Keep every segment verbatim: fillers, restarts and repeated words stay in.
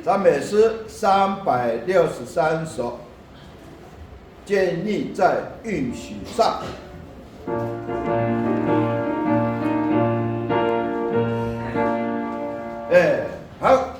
赞美诗三百六十三首，建立在应许上。哎，好。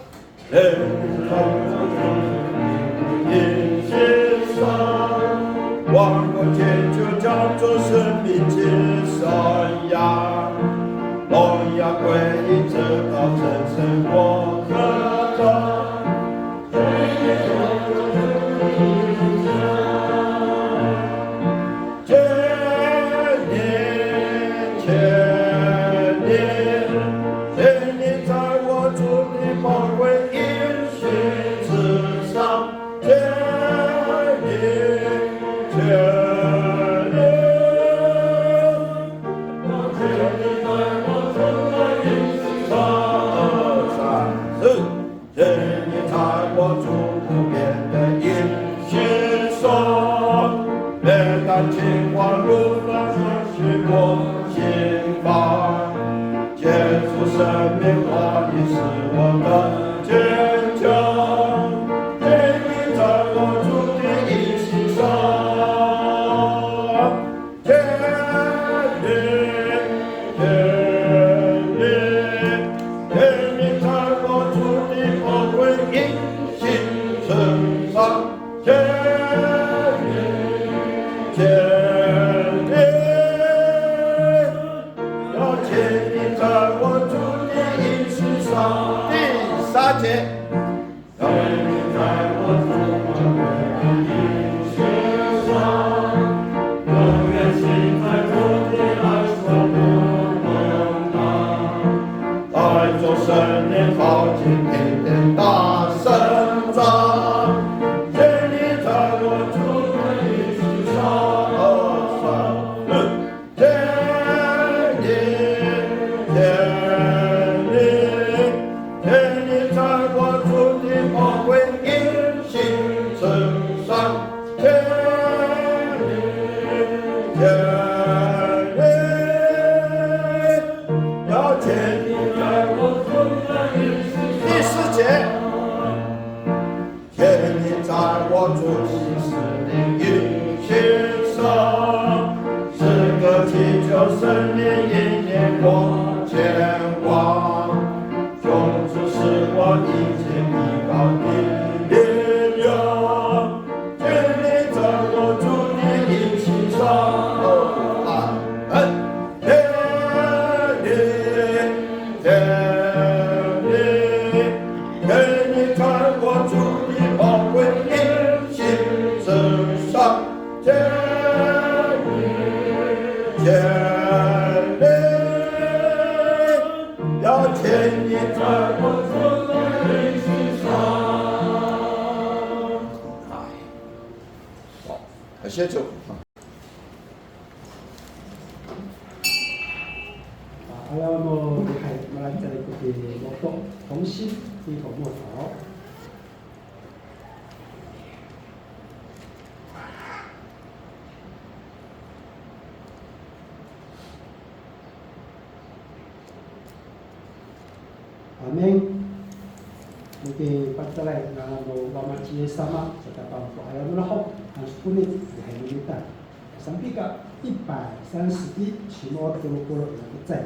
第三节。第四节。Ayaw no lihay, malacecay ko tilid to, 同心一口默祷。 Amin. Mipacalay ngangan no Wama ci Yis sama, saka pangko ayaw no lahok, han siponi, lihay no mita. Sampika, 一百三十一, simo'ot tolo polo' no kecay.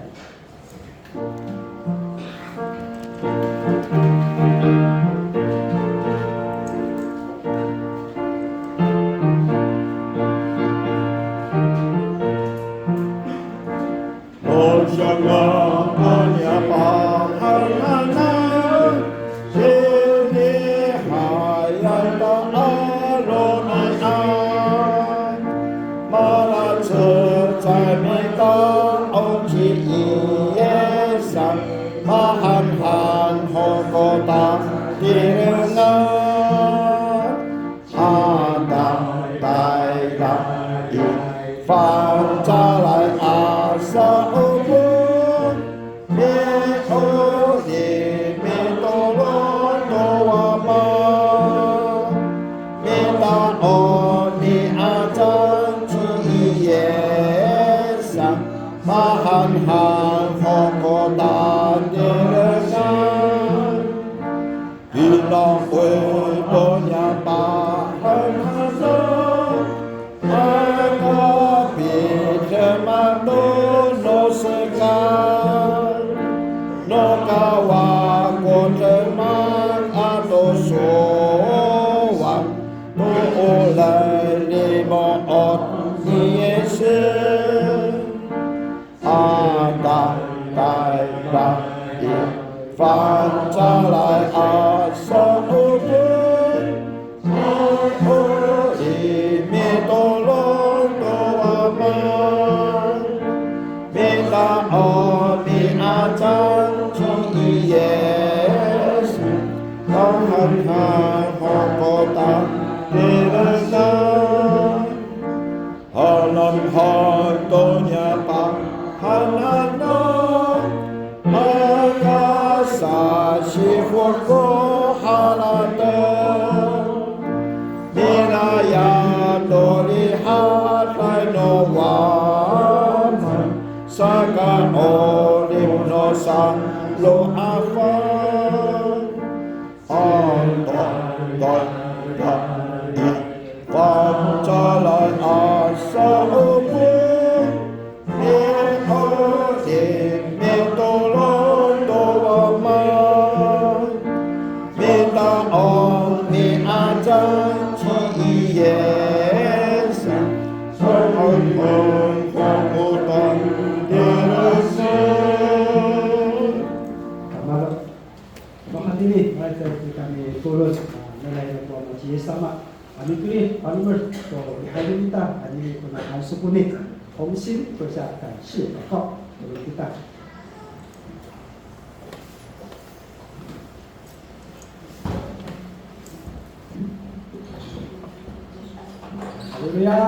Longkoy to niya pahanhanan, aka pidemak to no sekay, no Kawas ko demak ato sowal, to o lalimo'ot ni Yis. Ata tayra i fangcalay a sa'opo, o i mitolon to Wama. Mita'ong mi'acan ci Yis, tahanhan ho ko tatirengan. Halamhal to niya pahanhanan, aka sasifot ko harateng. Milayap to rihaday no Wama, saka 'orip no salo'afang. Ata tayra i fangcalay a sa'opo, mi'alim mitolon to Wama. Mita'ong mi'acan ci Yis, sa'opo ko kotan dirasi. Mala, mahatini, maharateng kita mitolon, a, nanay ko Wama ci Yis sama. A, mikerid, palomed to lihay no mita, anini kona a Soponit, 同心合一感谢祷告, tolon kita. Haleluya.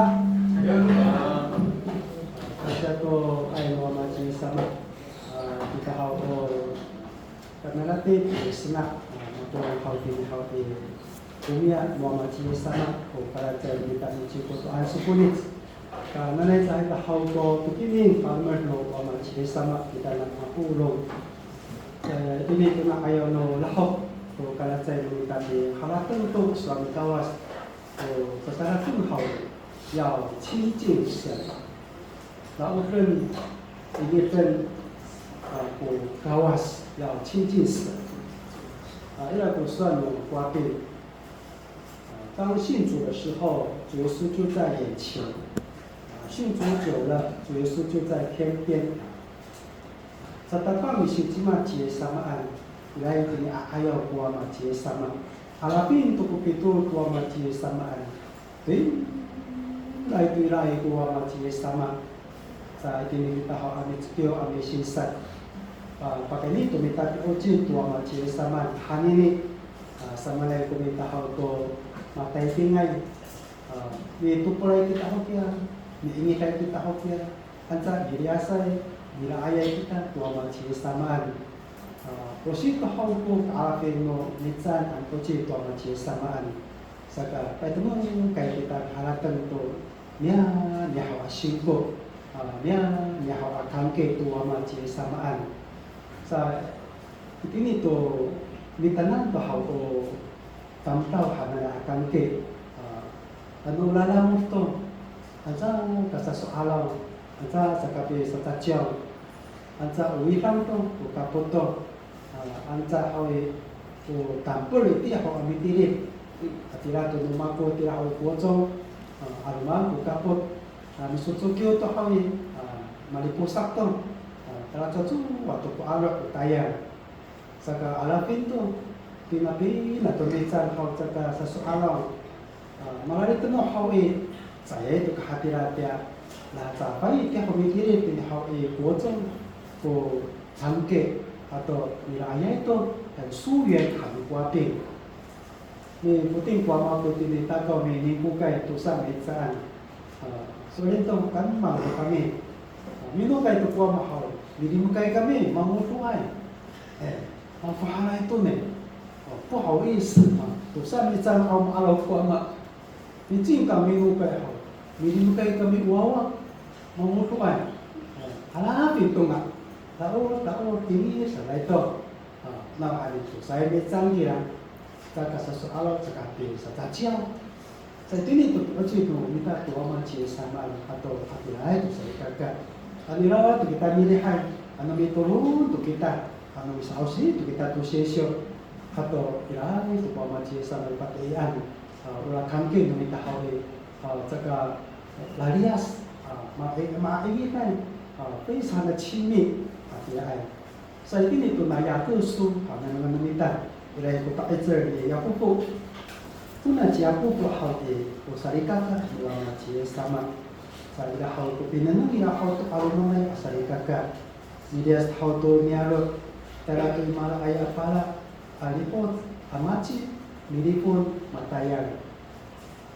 Haleluya. Kasya to ay no Wama ci Yis sama. A, kita haw o Kanarated, e, sena, a, matolang haw tini haw i, komiya no Wama ci Yis sama ko kalacecay no mita no Cikotoan Soponit. Ka nanay caay ka haw ko tokining palomed no Wama ci Yis sama kitanan a polong. E, ini kona 'ayaw no lahok ko kalacecay no mita i harateng to sowal no Kawas. O, sasaraten haw, 要亲近神. Laoden, iniden, a, ko Kawas, 要亲近神. A, ira ko sowal no Kowaping. A, 当信主的时候，主耶稣就在眼前。A, 信主久了，主耶稣就在天边。Satapang misinci ci Yis samaan, ira itini a 'ayaw ko Wama ci Yis sama. Alafin to ko pitol ko Wama ci Yis samaan. Ira itiraay ko Wama ci Yis sama. Sa itini kita haw a micekiw a misinsat. A, pakayni to mita pi'ocil to Wama ci Yis sama. Hanini, a, samaanay ko mita haw to mataytingay. A, mitopolay kita haw kiya, miingiday kita haw kiya. Anca miliyasay, mila'ayay kita to Wama ci Yis samaan. A, kosi to haw ko ka'alafin no mihecaan a mi'ocil to Wama ci Yis samaan. Saka, paytemoh kay kita harateng to niyah, niyah haw a singko, a, niyah, niyah haw a kangke to Wama ci Yis samaan. Sa, itini to, mitanan to haw o tamdaw hananay a kangke, a, ano lalamod to, anca kasaso'araw, anca sakapisacaciyaw, anca o widang to, o kapot to, a, anca haw i, o tampol itiya haw a mitilid, hatira to no mako tira haw i kocong, a, 'aloman ko kapot, a, misocokiw to haw i, a, maliposak to, a, talacowacowa to ko aro' o tayal. Saka alafin to, pinapina to mihecaan haw caka saso'araw. A, mararid to no haw i, caay to kahatira tiya, lacafay tiya ko mitilid tini haw i kocong ko kangke ato nila'ayay to, a, 疏远 han no Kowaping. Mifoting ko Wama ko tini Takaw miningkokay tosa mihecaan. A, so'elin to kaemang to kami. A, minokay to ko Wama haw, milimekay kami, mangodoay. E, mafahalay to ne. A, 不好意思 a, tosa mihecaan haw ma'araw ko Wama. Micingkang minokay haw, milimekay kami o wawa, mangodoay. E, alafin to nga. Tao, tao, tini sa layto. A, nawhani to, caay mihecaan kira. Caka saso'araw, caka pisacaciyaw. Sa itini to, o ci no mita to Wama ci Yis sama ato hatiraay to salikaka. Ano ira to kita milihay, ano mitolon to kita, ano misa'osi to kita to sisiw. Ato ira to Wama ci Yis sama i pati'ian. A, ora kangke no mita haw i, a, caka laliyas, a, ma-, ma'ingitay, a, 非常的亲密, a, hatiraay. Sa itini to na Yakso, a, nengnengen no mita, ira ko pa'icel ni Yakofo. Ona ci Yakofo haw i, o salikaka, i Wama ci Yis sama. Sa ira haw ko pinengneng ira haw to 'alomanay a salikaka. Miliyas haw to niyaro', tayra to i malaay a pala, a lipoc, a maci, milifon, matayal.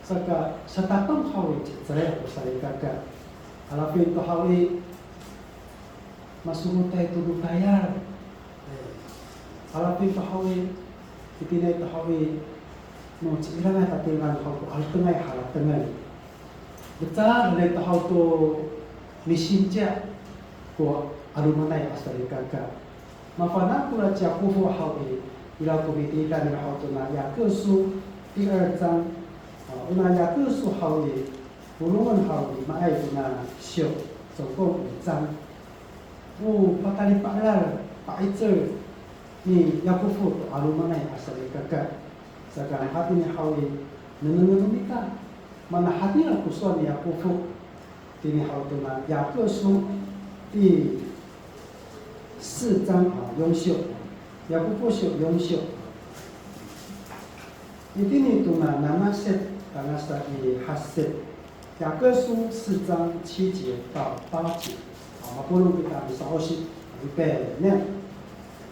Saka, satapang haw i, ci'icel ko salikaka. Alafin to haw i, masongotay to no tayal. E, alafin to haw i, itini to haw i, no ci'irangay tatingan haw ko 'alatengay haratengen. Lecadanay to haw to misinci ko 'alomanay a salikaka. Mafana' kora ci Yakofo haw i, ira ko miti'er nira haw to na Yakso 第二章, a, ona Yakso haw i, polongen haw i, maay kona siw, 总共五章. O patalipa'elal, pa'icel ni Yakofo to 'alomanay a salikaka. Saka hatini haw i, nengnengen no mita, mana hatira ko sowal ni Yakofo. Itini haw to na Yakofo 第四章 a, 四章. Yakofo 四章. Itini to na nanasit, tangasa i hasit. Yakofo 四章七节到八节. A, mapolong kita misa'osi. 预备，念。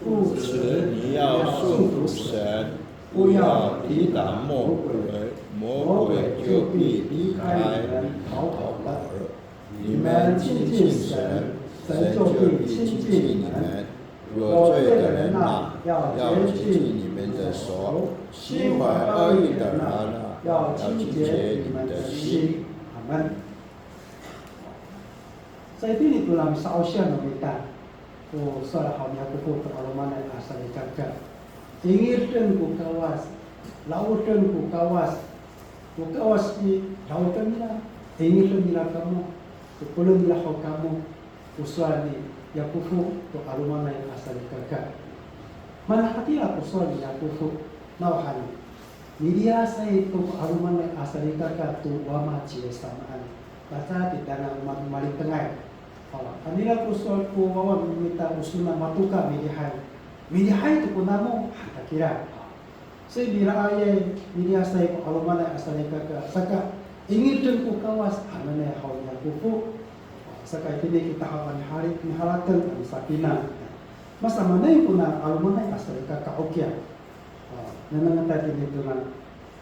故此，你要顺服神，不要抵挡魔鬼，魔鬼就必离开你们逃跑了。你们亲近神，神就必亲近你们。有罪的人哪，要洁净你们的手；心怀二意的人哪，要清洁你们的心。阿们。 Sa itini to na misa'osian no mita, o sowal haw ni Yakofo to 'alomanay a salikaka. Ingiden ko Kawas, laoden ko Kawas. Ko Kawas i, laoden nira, ingiden nira kamo, tokolen nira haw kamo, o sowal ni Yakofo to 'alomanay a salikaka. Mana hatira ko sowal ni Yakofo, nawhani miliyasay to 'alomanay a salikaka to Wama ci Yis samaan. Maca titaanan o ma-, malitengay. O, ano ira ko sowal ko wawa no mita o sona matoka milihay. Milihay to ko namo, han ta kira. Sa i, miraayay, miliyasay ko 'alomanay a salikaka. Saka, ingiden ko Kawas, hananay haw ni Yakofo. Saka itini kita haw a mihali-, miharateng a misapinang. Masamaanay kona 'alomanay a salikaka, okiya. A, nengnengen ta itini to na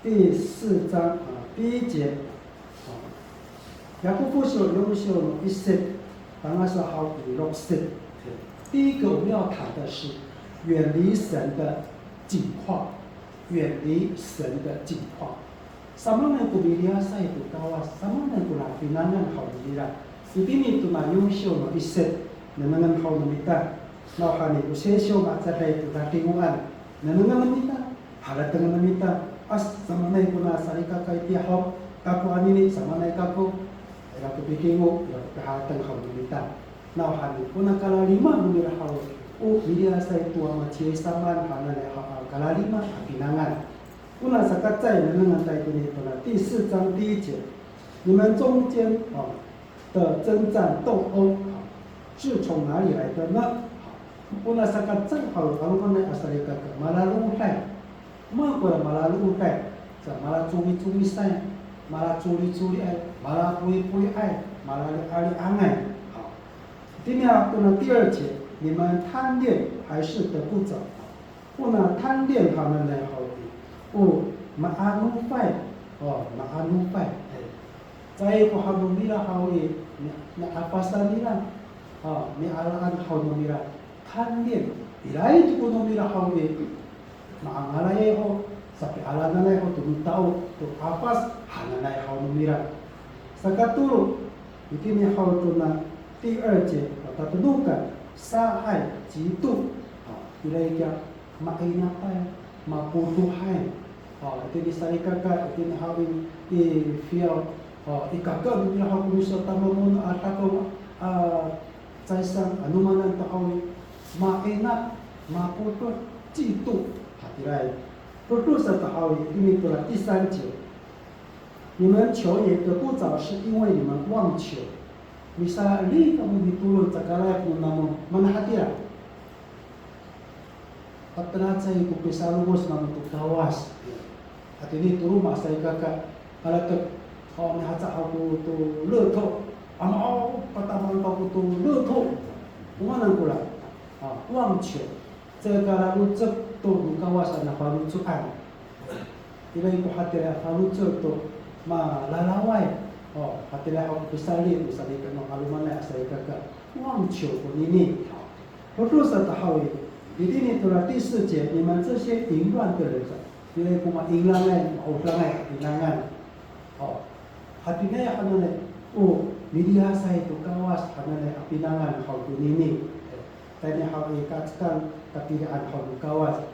第四章, a, 第一节, a, Yakofo siw, Yakofo siw no isit, tangasa haw i loksit. 第一个我们要谈的是远离神的境况，远离神的境况。 Samaanay ko miliyasay to Kawas, samaanay kona pinangan haw nira. Itini to na Yakofo siw no isit, nengnengen haw no mita. Nawhani o sisiw macaday to ladingoan, nengnengen no mita, haratengen no mita. A, samaanay kona salikaka itiya haw, kako anini, samaanay kako, ira ko pidingo, ira ko piharateng haw no mita. Nawhani kona kalalima no mira haw, o miliyasay to Wama ci Yis samaan hananay haw a kalalima a pinangan. Ona sakacecay nengnengen ta itini to na 第四章第一节, 你们中间, a, 的征战斗殴, a, 是从哪里来的呢? A, ona sakacecay haw 'alomanay a salikaka, malaloday. Maan kora malaloday, sa malacowicowisay, malacolicowiay, malapoyipoyiay, malali'ali'angay. A, itini to na 第二节, 你们贪恋还是得不着? Ona 贪恋 hananay haw i, o maanofay, o maanofay. E, caay ko haw no mira haw i, ni, ni'afasan nira, a, nialaan haw no mira, 贪恋, iraay to ko no mira haw i, ma'angalay ho, sapialananay ho to no tao, to 'afas hananay haw no mira. Sakatolo, itini haw to na 第二节, a, tatenokan, 杀害, 嫉妒, a, iraay kiya, ma'inatay, mapotohay. O, itini salikaka, itini haw i, i fiyaw, o, i kaka no mira haw ko miso tamangona a dafong a caysan, ano manan to haw i, maenat, mapotoh, cito, hatiraay. Potoh sato haw i, itini tora 第三节. 你们求也得不着，是因为你们妄求。Misali kamo mitolon caka layap no namo, mana hatira? Patenaca i ko pisalomos namo to Kawas. Hatini to roma salikaka, kalatek, o, mihaca haw ko to leto. Ama, o, patamaan kako to leto. O maan kora? A, 妄求. Caka lalocek to no Kawas a nafaloco'an. Ira ko hatira faloco' to malalaway. O, hatira haw ko pisali, pisali kano 'alomanay a salikaka. 妄求 konini. Potoh sato haw i, itini tora 第四节, 你们这些淫乱的人, ira ko ma'inlangay, ma'odangay a pinangan. O, hatiniay hananay, o, miliyasay to Kawas hananay a pinangan haw konini. Tayni haw i kacekal kapili'an haw no Kawas.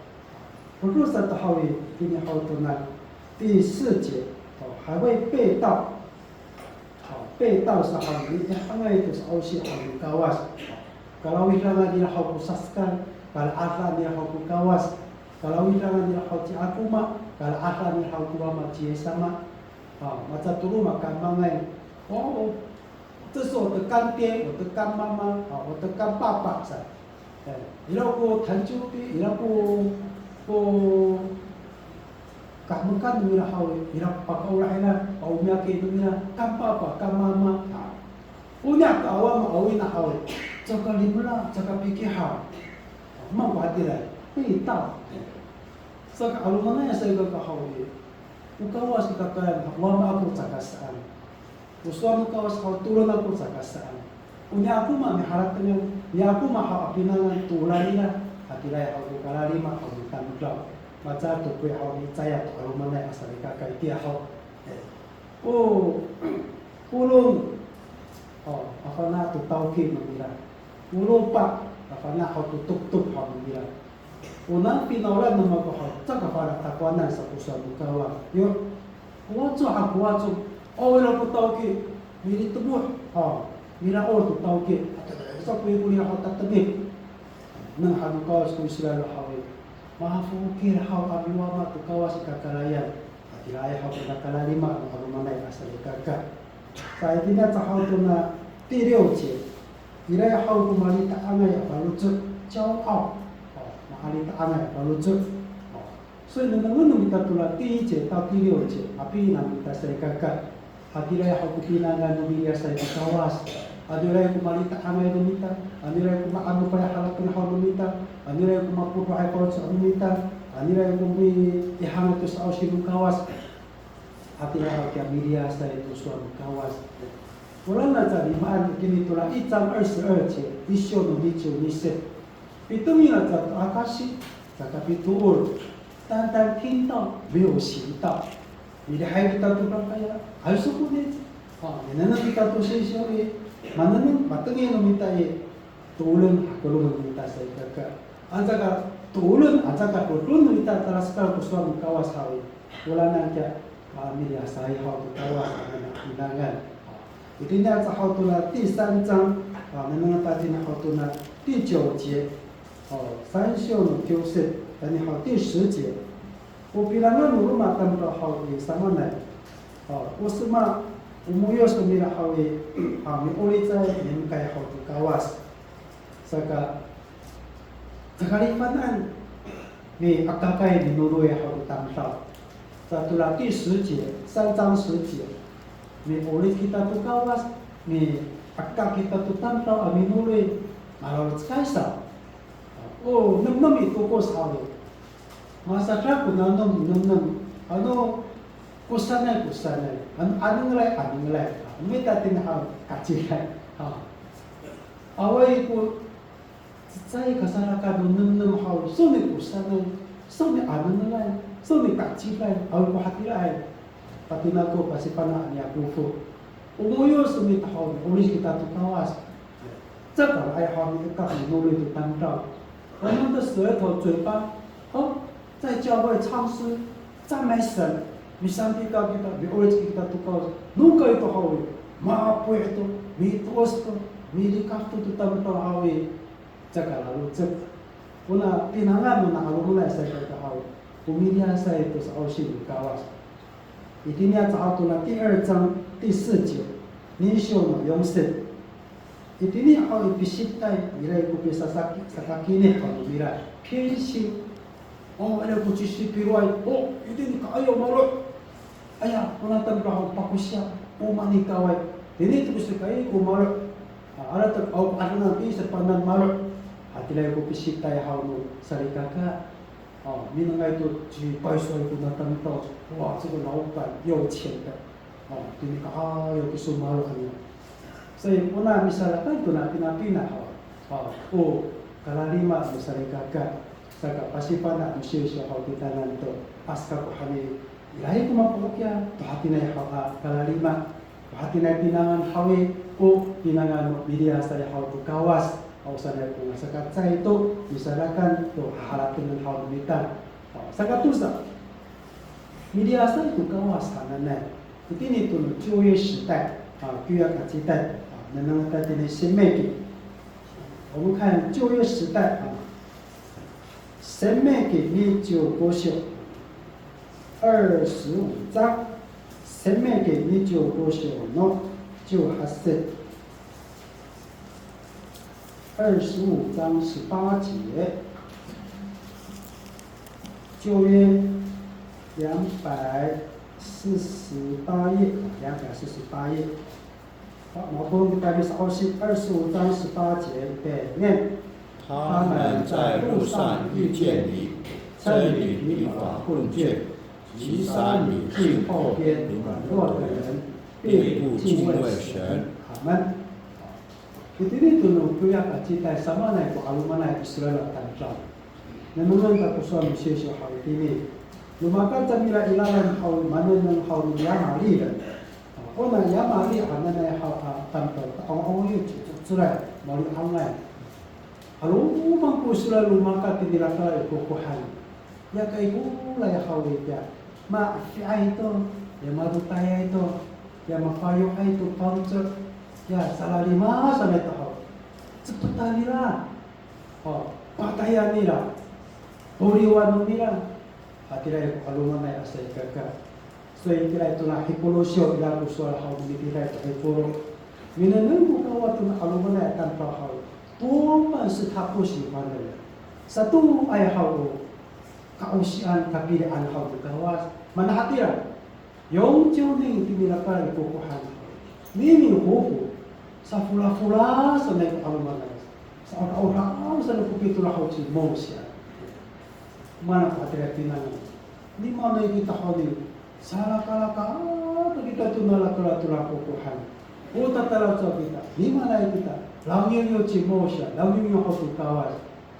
Potoh sato haw i, itini haw tona 第四节, o, 还未被盗. O, 被盗 sa haw i, i hangay to sa'osi haw no Kawas. O, kalawidangan nira haw ko sasekal, kala'adan nira haw ko Kawas. Kalawidangan nira haw ci Akoma, kala'adan nira haw ko Wama ci Yis sama. O, maca to roma kamangay. O, 这是我的干爹，我的干妈妈，啊，我的干爸爸 sa. E, ira ko tancopi, ira ko, ko kahemekan no mira haw i, ira pakaolah ira, pa'omiyaki no mira, 干爸爸、干妈妈. A, o niya to a wama, o ina haw i, caka limela, caka pikihaw. Maan ko hatira, 被盗. Saka 'alomanay a salikaka haw i, o Kawas i kakarayan, wama ako caka saan. O sowal no Kawas haw, tolon ako caka saan. O ni Akoma miharatengan, ni Akoma haw a pinangan to olahay nira, hatiraay haw ko kalalima haw no tamdaw. Maca to ko haw i cecay to 'alomanay a salikaka itiya haw. E, o polong, o, mafana' to tawki no mira. O lopa, mafana' haw to toktok haw no mira. O nano finawlan no mako haw, caka fana' takowanan sa ko sowal no Kawas. Yo, ko waco ha, ko waco. O, ira ko tawki, militemoh, ha, mila'ol to tawki. Ato, sa ko iko nira haw tatemih. Nengneng han no Kawas ko Israil haw i, mafokil haw a miwama to Kawas i kakarayan. Hatiraay haw ko kalalima no 'alomanay a salikaka. Sa itini aca haw tona 第六节, ira haw ko malita'angay a faloco', 骄傲. O, malita'angay a faloco'. O, so nengnengen no mita tora 第一节到第六节, mapinang no mita salikaka. Hatiraay haw ko pinangan no miliyasay to Kawas. Ano ira ko malita'angay no mita, ano ira ko ma'anokay a harateng haw no mita, ano ira ko mapotohay faloco' no mita, ano ira ko miihangay to sa'osi no Kawas. Hatira haw kiya miliyasay to sowal no Kawas. Ora na ca limaan itini tora 一章二十二节, iso no nico ni se. Pitengil aca to akasi, caka pitoor. 单单听到，没有行道。Milihay kita to kakaya, ay soko ni. Ha, minengneng kita to sisiw i, manengneng, matengil no mita i. Tooren, hakelongen no mita salikaka. Anca ka tooren, anca ka tooren no mita talasekal ko sowal no Kawas haw i. Ora na kiya, a, miliyasay haw to Kawas a pinangan. Itini aca haw tona 第三章, a, nengneng ta itini haw tona 第九节, o, 三章の九節, tayni haw 第十节. O pinangan no roma tamdaw haw i samaanay. O, o sema, o moyos no mira haw i, a, mi'olicay, mihemekay haw to Kawas. Saka, caka lifanan, mi'akakay minoloy haw to tamdaw. Sa tora 第十节, 三章十节, mi'olic kita to Kawas, mi'akak kita to tamdaw a minoloy, malolocekay saw. O nemnem i tokos haw i. Masadak ko nanom nemnem. Ano kosanay, kosanay. Ano anenglay, anenglay. Ano mita itini haw kaciday. Ha. Awaay ko cecay kasarakat no nemnem haw i. Soni kosanay, soni anenglay, soni kaciday. Awaay ko hatiraay. Patinako pasifana' niya kofo. O moyos no mita haw i, olic kita to Kawas. Caka nga'ay haw i, ekak minoloy to tamdaw. 我们的舌头、嘴巴, o, 在教会唱诗赞美神, misanpika kita, mi'orip kita to Kawas. Nokay to haw i, mapoy to, mito'as to, milikaf to to tamdaw haw i, caka lalocek. Ona pinangan no na 'alomanay sa i, caka haw i, o miliyasay to sa'osi no Kawas. Itini a caay to na 第二章第四节, nisyo no yonsit. Itini haw i pisitay, ira ko pisasaki, sakakini haw no mira, 偏心. O, ira ko cisipiroay, o, itini ka'ayaw maro'. Aya, o natan haw pakosiya, o manikaway. Tini to ko sakaay ko maro'. A, ira to, o, ano nati sapanan maro'. Hatira ko pisitay haw no salikaka. O, minengneng to cipaysoay ko natan to. Wa, 这个老板有钱的. O, tini ka'ayaw kiso maro' aniya. Sa i, ona misalakan to na pinapina haw. O, o kalalima no salikaka. Saka pasifana' no sisiw haw kitanan to. Aska ko hani, ira ko mapokiya to hatiniay haw a kalalima. To hatiniay pinangan haw i, o pinangan no miliyasay haw to Kawas. Haw sanay ko ngasakacecay to, misalakan to haharatengen haw no mita. O, saka tosa. Miliyasay to Kawas hananay. Itini to no 旧约时代, a, 旧约 a citay, a, nengneng ta itini Semeki. 我们看旧约时代, a, Semeki 二十五章, Semeki 二十五章 no 十八节. 二十五章十八节，旧约两百四十八页，两百四十八页。好，我们再来读二十五章十八节，预备，念。他们在路上遇见你，趁你疲乏困倦，击杀你近后边软弱的人，必不敬畏神。阿们。 Itini to no koya a citay, samaanay ko 'alomanay Israil a tamdaw. Nengnengen ta ko sowal no Seysyo haw itini. Romakat cangra i lalan haw, manengneng haw no Yamali ren. Ona Yamali hananay haw a tamdaw, ta'ong, 'awaay, cicocoray, mali'angay. 'Aloman ko Israil romakat tini rakat i kokohan. Ya kaikolay haw itiya, mafi'ay to, ya madotayay to, ya mafayoay to, faloco', ya salalima sanay to haw. Cepotan nira, o, patayan nira, poliwan no mira, hatira ko 'alomanay a salikaka. Saka itira to na Hipolo siyo, ira ko sowal haw no mitiya to Hipolo. Minengneng ko Kawas to na 'alomanay a tamdaw haw. 多半是他不喜欢的人. Sato'ay haw o ka'osian, kapili'an haw no Kawas. Mana hatira? 永久 ning tini rakat i kokohan haw. 迷迷糊糊, safolafola sanay ko 'alomanay. Sa'oraoraw sanay ko pitolo haw ci Mosiya. Mana ko hatira pinangan. Nimaanay kita haw ni, salakalaka to kita to na rakat to kokohan. O tatalacowa kita, nimaanay kita, langiwngiw ci Mosiya, langiwngiw haw to Kawas.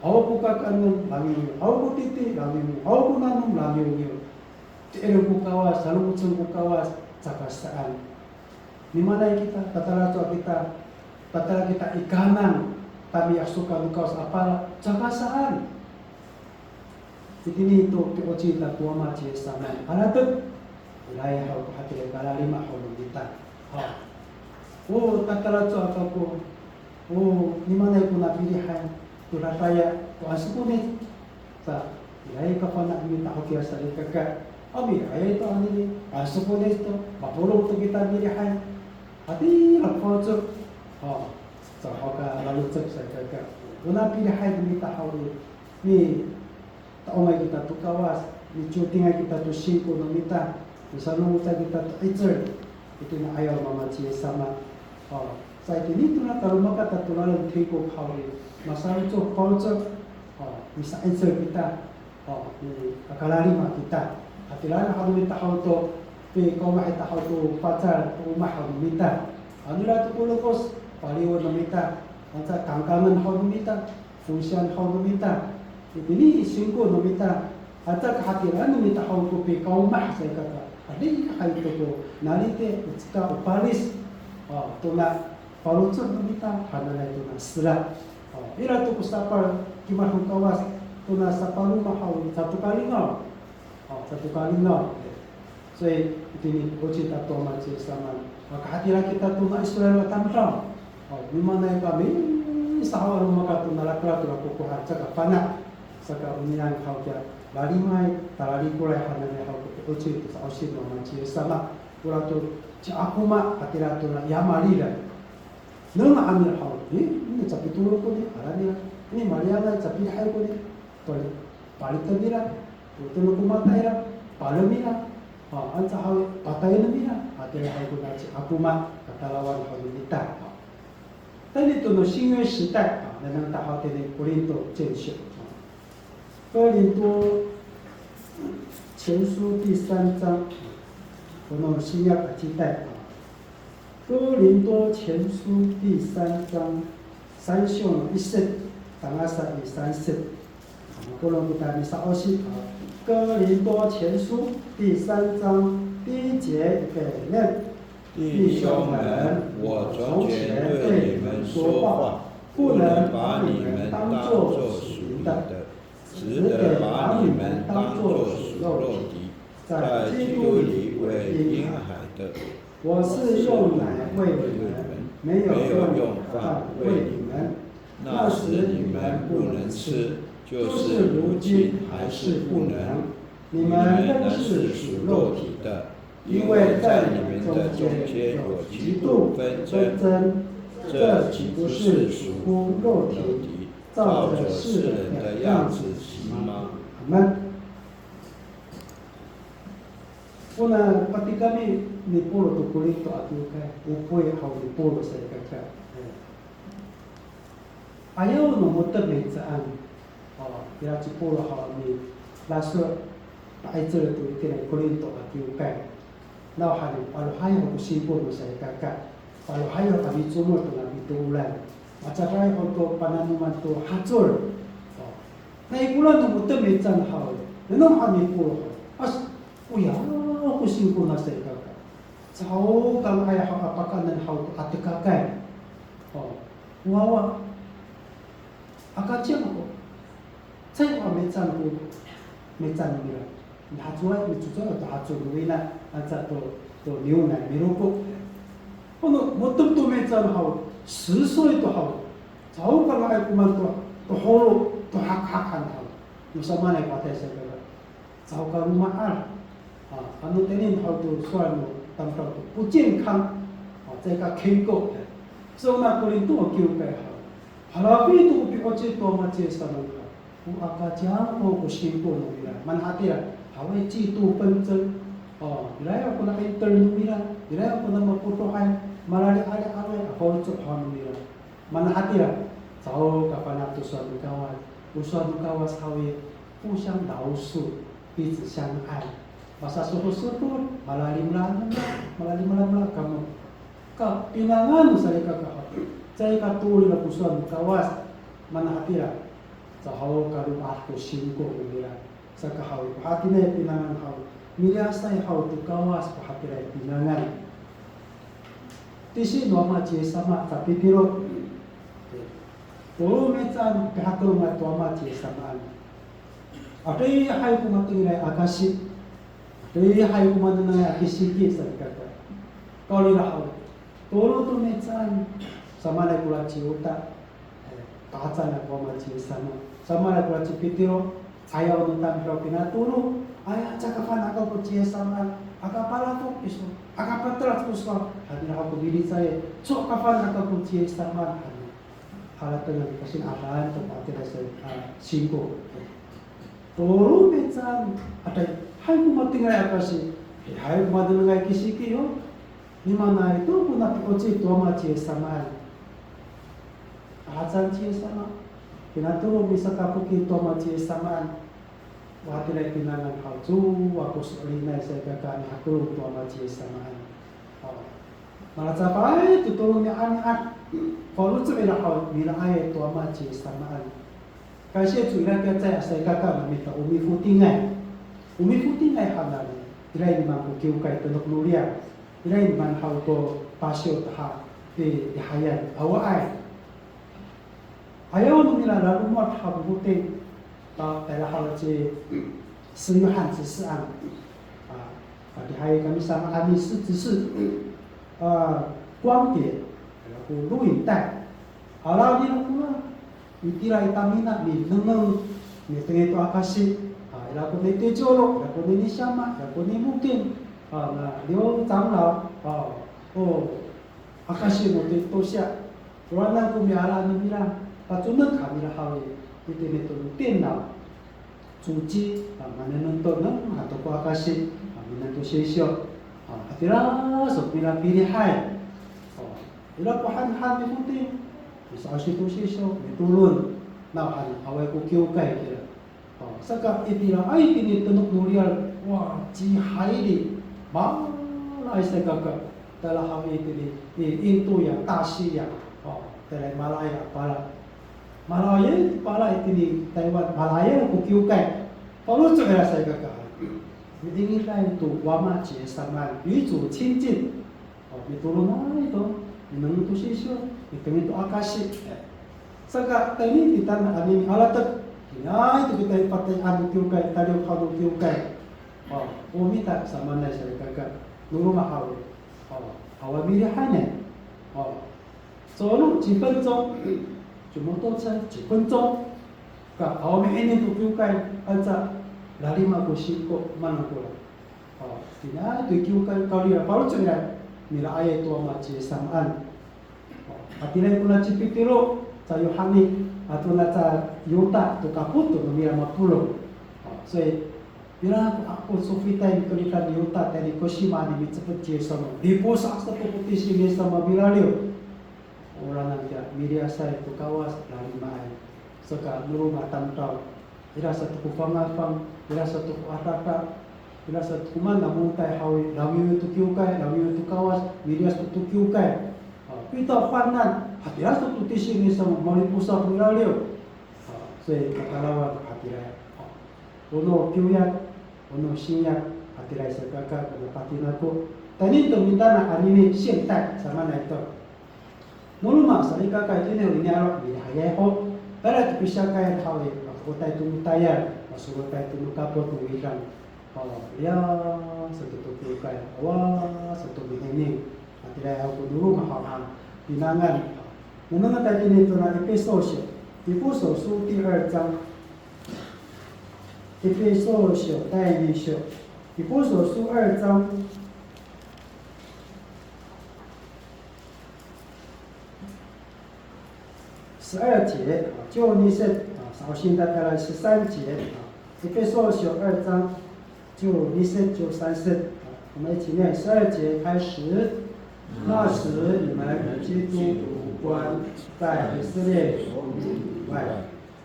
Haw ko kakaenen, langiwngiw, haw ko titi, langiwngiw, haw ko nanom, langiwngiw. Ti'eren ko Kawas, salongocen ko Kawas, caka saan. Nimaanay kita, tatalacowa kita, tatala kita i Kanan, tamiyasokan no Kawas a pala, caka saan. Itini to pi'ocil ita to Wama ci Yis sama, alatek. Iray haw ko hatira kalalima haw no mita. Haw. O tatalacowa kako, o nimaanay ko napilihay to rataya to ansokonic. Sa, iray kafana' mita haw kiya salikaka. Aw, miray to anini, ansokonic to, mapolong to kita milihay. Hatira ko faloco'. Haw. Sa haw ka lalocek salikaka. O napilihay no mita haw i, mi Ta'ongay kita to Kawas, micodingay kita to singko no mita, misalongocay kita to 'icel, itini 'ayaw no Wama ci Yis sama. O, sa itini to na kalomakat a tolalan tingkok haw i, masaloco faloco', o, misa'icel kita, o, mikalalima kita. Hatiraen haw no mita haw to, pikawmah ita haw to facal to omah haw no mita. Ano ira to ko lokos, paliwen no mita, anca kangkangen haw no mita, fosian haw no mita, itini i singko no mita, aca kahatiraen no mita haw ko pikawmah salikaka, adihay to ko nalite, o ceka, o palis, o, to na faloco' no mita, hananay to na sera. O, ira to ko sapal kimad no Kawas, Kona sapaloma haw i, cato kalingaw. O, cato kalingaw. So itini, o cita to Ama ci Yis sama. Makahatira kita tona Israil a tamdaw. O, mimaanay kami, sa haw a roma ka tona lakelak to lakokohan, caka fana'. Saka o niyam haw kiya, lalimay, talalikoray hananay haw ko pi'ocil to sa'osi no Ama ci Yis sama. Ora to ci Akoma, hatira tona i Amalilay. Nengneng a nira haw, e, ini capitolo koni, ala nira. Ini maliyanan, capidahay koni. Pali-, paliten nira, o to no koma tayra, palem nira, a, anca haw i, patayen nira, a, tira haw kona ci Akoma, katalawan haw no mita. Tayni to no 新约时代, a, nengneng ta haw tini Korinto 前书, a, 哥林多前书第三章, この新約時代, a, 哥林多前书第三章, 三章の一節, tangasa i 三節. Polong kita misa'osi, 哥林多前书第三章第一节, 预备念。弟兄们，我从前对你们说话，不能把你们当作属灵的，只得把你们当作属肉体，在基督里为婴孩的。 我是用奶喂你们，没有用饭喂你们。那时你们不能吃，就是如今还是不能。你们仍是属肉体的，因为在你们的中间有嫉妒纷争。这岂不是属乎肉体，照着世人的样子行吗？阿们。 Kona patikami ni Polo to Korinto a kiwkay, o poy haw ni Polo sa i kaka. E. Ayaw no mo^tep mihecaan. O, ira ci Polo haw milaso' pa'icel to itini Korinto a kiwkay. Nawhani, palohay ho ko singko no sa i kaka. Palohay ho a micomod to na pitooran. Macakay ho to pananoman to hacol. O. Nai koran no mo^tep mihecaan haw. Nanom han ni Polo haw. As, Oya, ko singko no sa i kaka. Caho kanga'ay haw a pakaenen haw to atekakay. O, wawa. Aka ciyang ko. Caay ko a mihecaan ko, mihecaan nira. Mihacowaay, micowaay to hacol no wina, anca to, to niwnay, miroko. Kono mo^tep to mihecaan haw, 十岁 to haw. Caho kanga'ay komaen to, to holo, to hakhak han haw. No samaanay ko hatiraay sa i kaka. Caho ka loma'al. A, ano tayni haw to sowal no tamdaw to, 不健康. A, caay ka kingko. Sona Korinto a kiwkay haw. Halafi to ko pi'ocil to Ama ci Yis sama haw. O aka ciyang ko singko no mira. Maan hatira, haw i, 嫉妒纷争. O, iraay kona inter no mira. Iraay kona mapotohay. Malali'ali'away a faloco' haw no mira. Maan hatira, caho ka fana' to sowal no Kawas. O sowal no Kawas haw i, 互相饶恕, 彼此相爱. Masasofosofot, malalimlamla, malalimlamla kamo. Ka pinangan sa i kaka haw. Caay ka tolon ko sowal no Kawas. Maan hatira, caho ka loma'al ko singko no mira. Saka haw i, ko hatiniay pinangan haw, miliyasay haw to Kawas ko hatiraay pinangan. Tisi no Ama ci Yis sama sa pipiro. Tolo mihecaan pihakelongay to Ama ci Yis samaan. Adihay ko matengilay akasi. Adihay ko manengnengay a kisiki sa i kaka. Kawrira haw. Tolo to mihecaan. Samaanay kora ci Yota. E, kahacan ako Ama ci Yis sama. Samaanay kora ci Pitiro, ayaw no tamdaw pinatolo. Aya, caka fana' ako ko ci Yis sama. Aka palafok iso. Aka patelac ko sowal. Hatira ako milicay. Caka fana' ako ko ci Yis sama. Haratengan ko sini'adaan to ko hatiraay sa, a, singko. Tolo mihecaan, adihay ko matengilay akasi, adihay ko manengnengay kisiki yo. Mimaanay to kona pi'ocil to Ama ci Yis samaan. Kahacan ci Yis sama. Pinatolo misakafoki to Ama ci Yis samaan. O hatiraay pinangan haw, cowa ko so'elinay sa i kaka mihakelong to Ama ci Yis samaan. O. Malacafay to tolo mi'ami'ad. Faloco' ira haw, milaay to Ama ci Yis samaan. Kaysiya co ira kiya caay a sa i kaka no mita o mifotingay. O mifotingay hananay, ira i nimaan ko kiwkay tenok no riyar. Ira i nimaan haw ko pasiw to ha, i, i hayan, awaay. Ayaw no mira lalomowad haw ko foting. Tayra haw ci 司约翰执事 a, a, padihay kami saan a 司约翰执事, a, 光碟, ira ko 录影带. Ala nira kora, itira i tamina, minengneng, mitengil to akasi, a, ira ko ni Tijolo, ira ko ni Nisiyama, ira ko ni Mokin, a, na 刘长老, a, o akasi no to, to siya. Oranan ko miala nira, paconek han nira haw i, itini to no 电脑, 主机, a, manengneng to, nengneng han to ko akasi, a, minengneng to sisiw. A, hatira sa ko nira pilihay. O, ira ko hanhan mifoting, misa'osi to sisiw, mitolon, nawhani awaay ko kiwkay kira. O, saka itiraay itini tenok no riyar, wa, cihaili, malaay salikaka, tayra haw itini i Indo ya, Tasi ya, o, tayra malaay a pala. Malaay pala itini Taywan, malaay ko kiwkay. Paloco' ira salikaka. Miingilay to Wama ci Yis samaan, 与主亲近. O, mitolonay to, minengneng to sisiw, mitengil to akasi. E, saka tayni kita na anini alatek, iniay to kita i patayaan no kiwkay, taliw haw no kiwkay. O, o mita samaanay salikaka, no roma haw i. O, awa milihay ne. O, 走路几分钟, 骑摩托车几分钟. Ka, awa miinin to kiwkay, anca lalima ko singko, maan ko la. O, iniay to kiwkay, kawrira, paloco' ira, milaayay to Wama ci Yis samaan. O, hatiraay kona ci Pitiro, ca Yohani, ato na ca Yuta to kapot to no nira mapolong. O, so i, ira ko, a, ko sofitay ni Kalidan ni Yuta, tayni ko sima ni micepet ci Yis sama. Liposa' sato ko tisi ni Yis sama milaliw. Oranan kiya miliyasay to Kawas, lalimaay. Saka no roma tamdaw, ira sato ko fangafang, ira sato ko adada, ira sato ko maan a mongtay haw i, langiw to kiwkay, langiw to Kawas, miliyas to kiwkay. A, 遇到患难, hatira sato ko tisi ni Yis sama, maliposa' milaliw. A, so i, matalawan hatira. A, o no kiwyak, o no singyak, hatiraay salikaka, ko no patinako. Tayni to mita na anini, 现代, samaanay to. No roma salikaka itini ho i niyaro' milihayay ho. Tayra to pisiyakay haw i, mako'otay to no tayal, masolotay to no kapot no widang. O, liya sato to kiwkay, awa sato mihining. Hatiraay haw ko no roma haw a pinangan. Nengneng ta itini to na Episo syo. Episo syo 第二章. Episo syo 第二章. Episo syo 二章. 十二节, a, 十二节, a, 首先到了十三节, a, エペソ書二章十二節、十三節, a, 我们一起念，十二节开始。那时你们与基督无关，在以色列所立以外，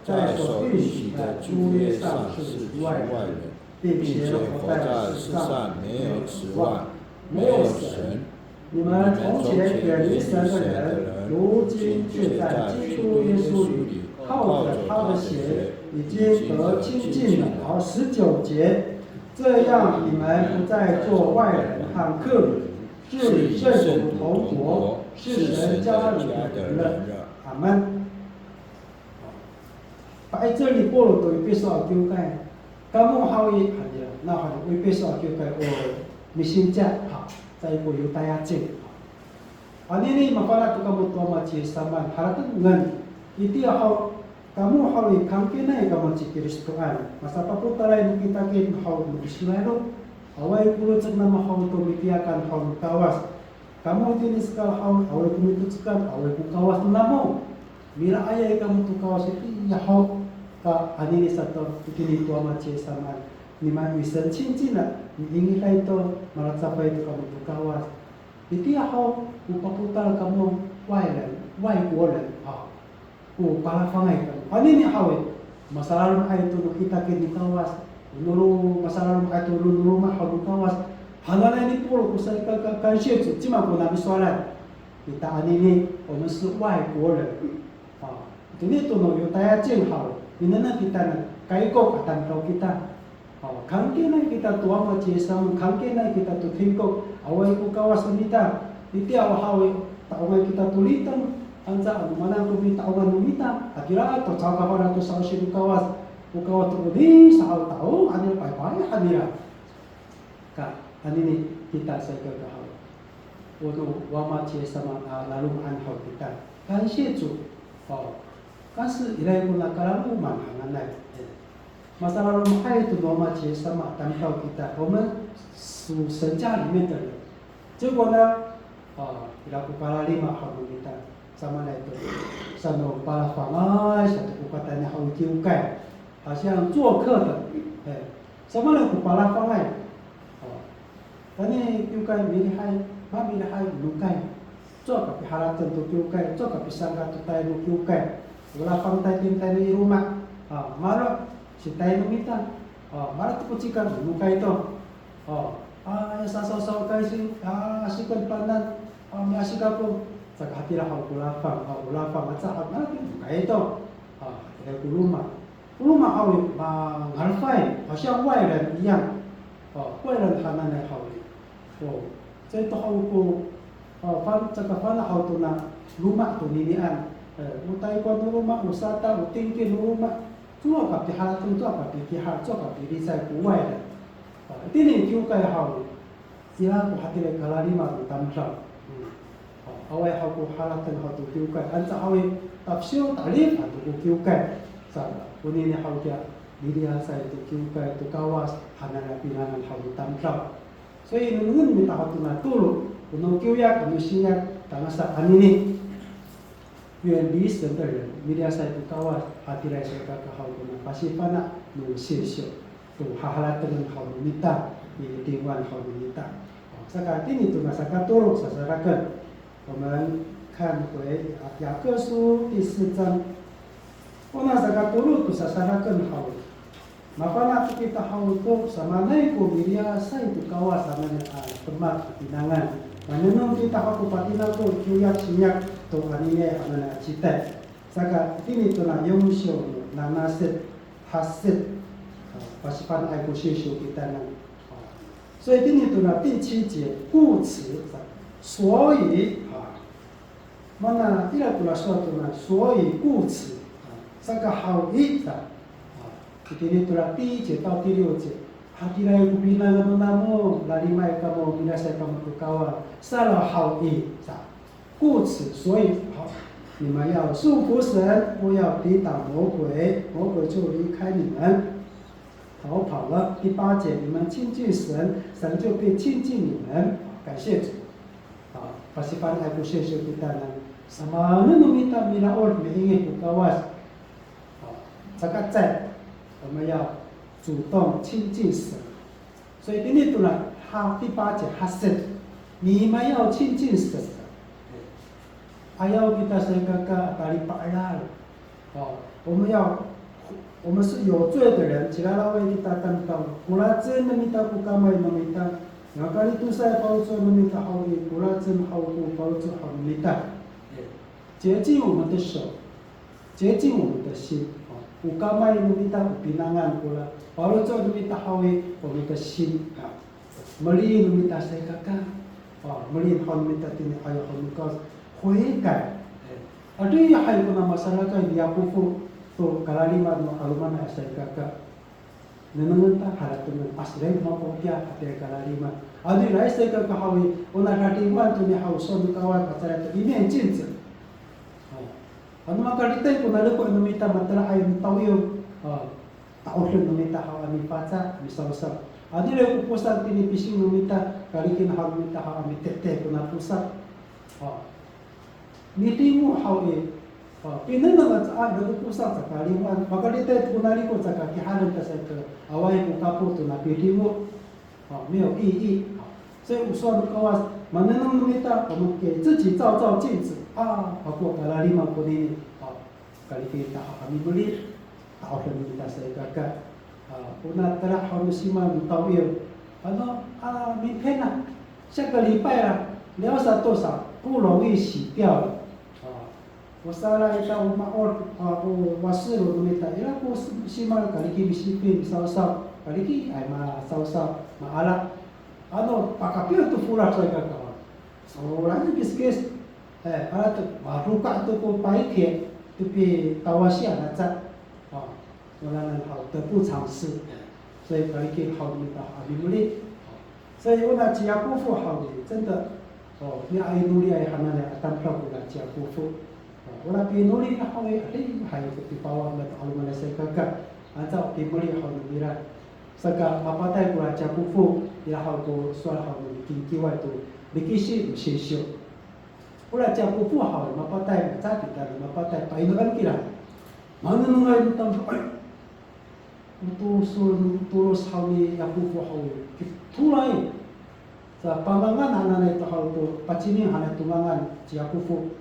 在所应许的诸约上是局外人，并且活在世上没有指望，没有神。 你们从前远离神的人，如今却在基督耶稣里靠着他的血已经得亲近了。好，十九节，这样你们不再做外人和客旅，是与圣徒同国，是神家里的人了。阿们。 Pa'icel ni Pawlo to Episo a kiwkay. Kamo haw i, hanira, nawhani o Episo a kiwkay o misinca, ha, caay ko Yotaya cing. Anini mafana' to kamo to Ama ci Yis saman, haratengen. Itiya haw, kamo haw i, kangkinay kamo ci Kristoan. Masapapotalay no kitakit haw no Israil. Awaay ko lecek namo haw to mitiyakan haw no Kawas. Kamo itini sekal haw, awaay ko mitecekap, awaay ko Kawas namo. Milaayay kamo to Kawas itiya haw, ka anini sato itini to Ama ci Yis saman. Nima i 神亲近了, miingilay to, malacafay to kamo to Kawas. Itiya haw, o papotal kamo 外人, 外国人, a. O palafangay kamo. Anini haw i, masalaloma'ay to no kitakit no Kawas. O no ro-, masalaloma'ay to no roma haw no Kawas. Hananay ni Pawlo ko salikaka, 感谢主, cima ko namisowalan. Kita anini, 我们是外国人. A, itini to no Yotaya cing haw, minengneng kita na kaikok a tamdaw kita. O, kangkinay kita to Ama ci Yis saman, kangkinay kita to tingkok, awaay ko Kawas no mita. Itiya o haw i, ta'ongay kita to liteng, anca ano maan ko mita'ongan no mita, hatira to caho kafana' to sa'osi no Kawas. O Kawas to, o ni sa haw, taong anini, paypay anini. Ka, anini kita salikaka haw. O no Wama ci Yis sama a laloma'an haw kita. 感谢主. O, kasi iraay kona kalaloma'an hananay. E, masalaloma'ay to no Wama ci Yis sama, tamdaw kita. 我们属神家里面的人. 结果呢, a, ira ko kalalima haw no mita. Samaanay to, sano palafangay sato ko katayni haw i kiwkay, 好像做客的, e, samaanay ko palafangay. O, tayni kiwkay milihay, mamilihay, nokay. Cowa kapiharateng to kiwkay, cowa kapisangka to tayni kiwkay. O lafang tayni tayni i loma', a, maro' sitayni mita. A, maro' to ko cikang, nokay to. O, a, ya sasawsaw kaysi, a, asikay panan, a, miasik ako, saka hatira haw ko lafang, a, o lafang aca haw, na, kayto. A, hatira ko loma'. Ko loma' haw i, mangalfay, 好像外人一样. O, 外人 hananay haw i. O, caay to haw ko, a, fan, caka fana' haw tona loma' toninian. E, o taykowan no loma', o sata, o tingki no loma'. Cowa kapiharateng, cowa kapikihar, cowa kapilicay ko 外人. A, itini kiwkay haw i, ira ko hatiraay kalalima no tamdaw. Hmm. A, awaay haw ko harateng haw to kiwkay. Anca haw i, tafesiw talif haw to ko kiwkay. Sa, konini haw kiya, miliyasay to kiwkay to Kawas, hananay a pinangan haw no tamdaw. 所以 nengneng mita haw tona tolo, o no kiwyak, o no singyak, tangasa anini. 远离神的人, miliyasay to Kawas, hatiraay salikaka haw kona pasifana' no sesyo, to haharatengen haw no mita, mitingwan haw no mita. O, saka itini tona sakatolo sasaraken. 我们看回雅各书第四章。Ona sakatolo to sasaraken haw. Mafana' to kita haw to, samaanay ko miliyasay to Kawas sanay a demak a pinangan. Manengneng kita haw ko patinako kiwyak singyak to anini hananay a citay. Saka itini tona yonsyo no nanasit, hasit, a, pasifana'ay ko sesyo kitanan. A, 所以 itini tona 第七节, 故此, 所以, a, Mana ira ko sowal tona, 所以 故此, a, saka haw i, a, a, itini tona 第一节到第六节, hatiraay ko pinangan no namo, lalimay kamo, miliyasay kamo to Kawas, salo haw i, a, 故此, 所以, 好, 你们要顺服神，不要抵挡魔鬼，魔鬼就离开你们。 逃跑了。第八节，你们亲近神，神就必亲近你们。感谢主。A, pasifana'ay ko sesyo kitanan. Samaanen no mita milaol miingid ko Kawas. A, saka caay, 我们要主动亲近神。所以 itini tona, ha, 第八节, hasit, 你们要亲近神。Ayaw kita salikaka a talipa'elal. O, 我们要, 我们是有罪的人, ciraraway kita tamdaw, kolacen no mita ko kamay no mita, nga kalitosay faloco' no mita haw i, kolacen haw ko faloco' haw no mita. E, 洁净我们的手, 洁净我们的心, o, o kamay no mita, o pinangan kora, faloco' no mita haw i, 我们的心, a. Meliin no mita salikaka. A, meliin haw no mita tini ayaw haw no Kawas. 悔改. E, adihay kona masalikaka i Yakofo to kalalima no 'alomanay a salikaka. Nengnengen ta, haratengen, a, siraay mako kiya hatiraay kalalima. Adihay salikaka haw i, ona dadiwan to ni haw sowal no Kawas, a, saan to 一面镜子. A, ano makalitay ko naleko' no mita matelaay no tawiw. A, Ta'oden no mita haw a mifaca, a misawsaw. Adihay ko posang tini pising no mita, kalikin haw no mita haw a mitete kona posang. A, midimo haw i, a, pinengneng aca a, ira ko posang caka liwan, makalitay to kona liko caka kihalen ta saka, awaay ko kapo tona pidimo. A, 没有意义. A, 所以 o sowal no Kawas, manengneng no mita, 我们给自己照照镜子, a, ako kalalima konini. A, Kaliki kita haw a mimeli, ta'oden kita salikaka. A, ona tala haw no simal no tawiw. Ano, a, 明天啦, 下个礼拜啦, liyaw sato sa, 不容易洗掉的. A, o salay ta o ma'od, a, o waselo no mita, ira ko simal kaliki misipin, misawsaw, kalikiay masawsaw, ma'ala. Ano, pakapil to folad salikaka. Solayan kiskis, e, ala to, maroka' to ko payki, to pitawasian aca. A, Nolanan haw, 得不偿失。所以 palikid haw no mita a mimeli. 所以 ona ci Yakofo haw i, 真的, o, ni'ainoliay hananay a tamdaw kora ci Yakofo. O, ona pinoli haw i, adihay ko pipawan no 'alomanay salikaka. Anca o pimeli haw no mira. Saka mapatay kora ci Yakofo, ira haw ko sowal haw no kingkiway to likisi no sisiw. Ora ci Yakofo haw i mapatay, caay kita mapatay, painokan kira. Manengnengay no tamdaw, ay, o tolos, tolos haw ni Yakofo haw i, kitolay. Sa pangangan hananay to haw to, paciming hananay to ngangan ci Yakofo.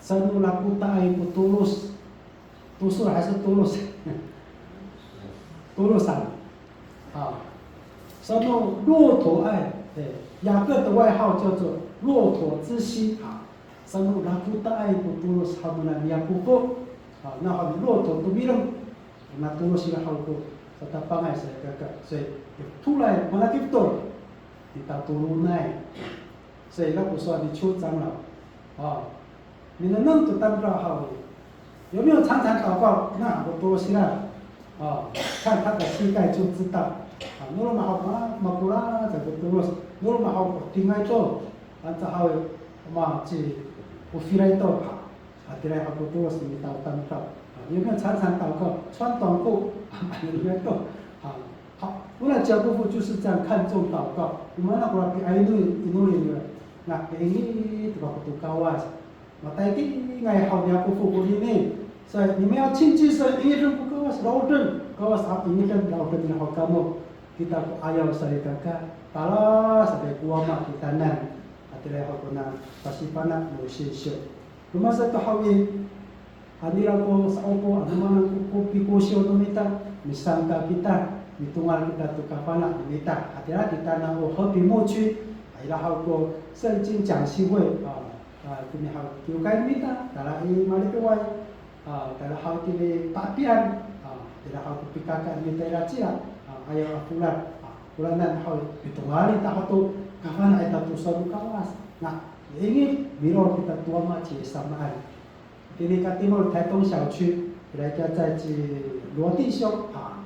Sano lakotaay ko tolos. Tolos 还是 tolos? Tolos 啊。啊，sano 骆驼, 哎, 哎，雅各的外号叫做骆驼之妻啊。Sano lakotaay ko tolos haw nona ni Yakofo. 啊，那 haw 骆驼 tomireng. Na tolos ira haw ko satapangay salikaka. 所以 tolay, manakifto, nitatolonay. 所以 ira ko sowal ni 邱长老. 啊， Minengneng to tamdaw haw i, 有没有常常祷告？那 o tolos ira, 啊，看他的膝盖就知道。啊，no roma haw ma, makola, sa ko tolos. No roma haw ko tingay to, anca haw i, ma, ci, o filay to, ha, hatiraay haw ko tolos mita o tamdaw. 啊，有没有常常祷告？穿短裤，啊，有没有？啊，好，ora ci Yakofo 就是这样看重祷告。Mana kora pi'ainoli, inoli nira, na pi'ingid to kako to Kawas. Matayakingay haw ni Yakofo konini. Sa, 你们要亲近神, ingiden ko Kawas, laoden. Kawas a ingiden, laoden nira haw kamo. Kita ko 'ayaw salikaka, tala sa ko wama kitanan. Hatiraay haw kona pasifana' no sisiw. Roma sato haw i, ano ira ko sa'opo, ano maan ko, ko pikosiw no mita, misangka kita, mitongal kita to kafana' no mita. Hatira kitanan o 和平牧区, ira haw ko 圣经讲习会, a, a, itini haw kiwkay no mita, tala i Malipiway, a, tala haw itini Pa'apian, a, tala haw ko pikaka no mita ira cila, a, 'ayaw a folad, a, folanan haw i, pitongal ita haw to kafana' ita to sowal no Kawas. Na, ingid, milod kita to Wama ci Yis samaan. Itini katimol 台东小区, ira kiya ci 罗弟兄, a,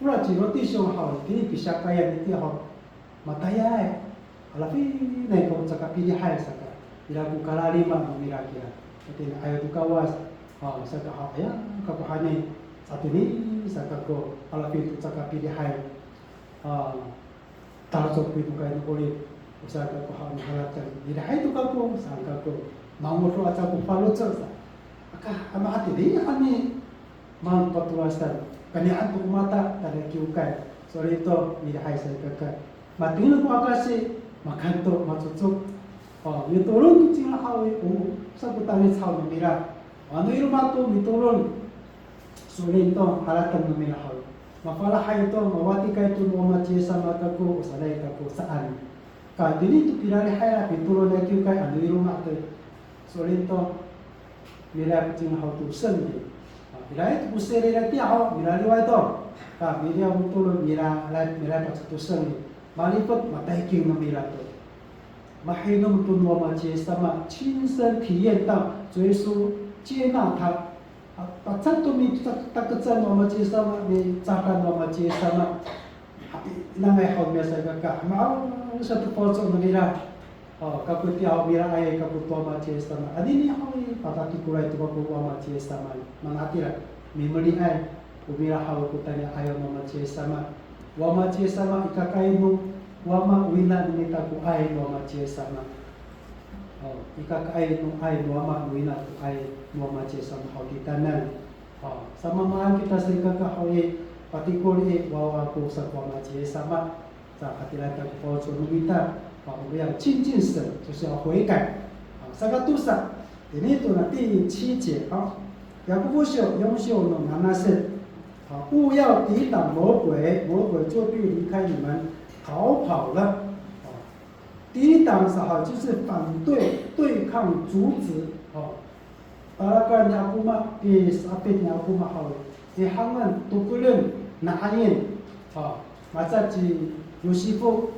ora ci 罗弟兄 haw, itini pisiyakayan itiya haw, matayay. Alafinay ko caka pilihay saka, ira ko kalalima no mira kiya. Itini 'ayaw to Kawas, a, saka haw, aya, kako hani, sa itini, saka ko alafin to caka pilihay. A, tala ko pinokay no 'orip, o saan kako haw no harateng. Ira hay to kako, saan kako, mangodo aca ko faloco' sa. Aka, a, mahatini kami, mangpatowasan, kanian to ko mata, tada kiwkay. Sowal to, ira hay salikaka. Matengil ko akasi, makanto, macocok. O, mitolon to cila haw i, o, sa ko talicaw no mira. Ano i roma to mitolon, so'elin to harateng no mira haw. Mafalahay to, mawatikay to no Wama ci Yis sama kako, o sanay kako saan. Ka itini to pilalihay a pitolon a kiwkay, ano i roma to. So'elin to, milayap cingra haw to 圣灵. A, ira to ko siri ira tiya haw, milaliway to. Ka miliyaw to, mira, milayap to 圣灵. Malifet, matayking no mira to. Mahinom to no Wama ci Yis sama, 亲身体验到主耶稣接纳他。A, pacad to mitakecan no Wama ci Yis sama, micadan no Wama ci Yis sama. Hapi, nangay haw miya salikaka, maaw sa to faloco' no mira. O, kako tiya haw miraay kako to Wama ci Yis sama. Anini haw i, patatikolay to kako Wama ci Yis sama. Mana hatira, mimeliay, o mira haw ko tayni 'ayaw no Wama ci Yis sama. Wama ci Yis sama, ikakaay no Wama, o ina no mita ko 'ay no Wama ci Yis sama. O, ikakaay no 'ay no Wama, o ina ko 'ay no Wama ci Yis sama haw kitanan. O, samaamaan kita salikaka haw i, patikol i, wawa ko sa ko Wama ci Yis sama. Sa, hatira to ko faloco' no mita, a, 我们要亲近神，就是要悔改。A, saka tosa, ini to na 第七节, a, Yakofo siyo, yon siyo no nanasit. A, 勿要抵挡魔鬼，魔鬼就必离开你们，逃跑了。A, 抵挡 sa haw 就是反对、对抗、阻止。A, Talakal ni Akoma, pisapit ni Akoma haw i, ihangen, tokolen, na'ayen. A, maca ci Yosifo,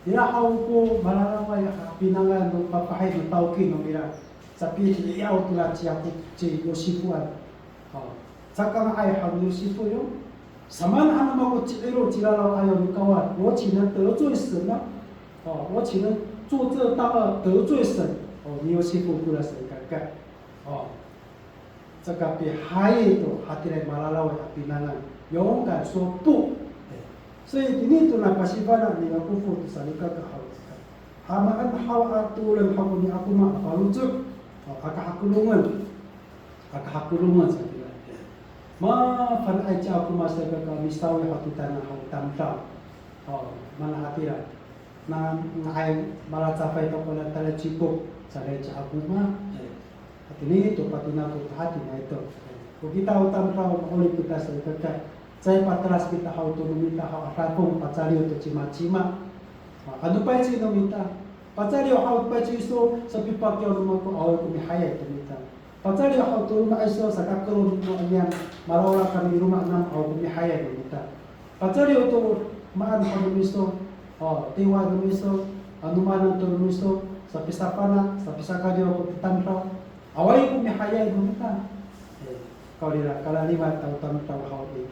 ira haw ko malaraway a pinangan no papahay no tawki no mira, sapiliyaw to ra ci Yako-, ci Yosifoan. A, Caka nga'ay han ni Yosifo yo. Samaan han no mako ci'ilo cilalaw ayaw no Kawas, 我岂能得罪神呢？哦，我岂能做这大恶得罪神？哦，ni Yosifo kora salikaka. O, caka pihayi to hatiraay malalaway a pinangan. 勇敢说不。所以 itini to na pasifana' ni Yakofo to salikaka haw. Hamaan haw a tooren haw ko ni Akoma a faloco'. O, aka hakolongen. Aka hakolongen sa kira. Mafana'ay ci Akoma salikaka misawi haw to tana haw tamdaw. O, mana hatira. Na nga'ay malacafay to kona tala cikok, sa ci Akoma. Hatini to patinako to hatini to. Ko kita o tamdaw, ma'orip kita salikaka. Caay patelas kita haw to no mita haw a dafong pacaliw to cimacima. Ano payci no mita. Pacaliw haw payci iso, sapipakiyaw no mako awaay ko mihayay to mita. Pacaliw haw to loma' iso, sakakelon no niyam, malawla kami i loma' namo awaay ko mihayay no mita. Pacaliw to maan haw no miso, o, tiwa no miso, ano maan to no miso, sapisafana', sapisakadiyaw ko tamdaw, awaay ko mihayay no mita. E, kawrira, kalalima to tamdaw haw i.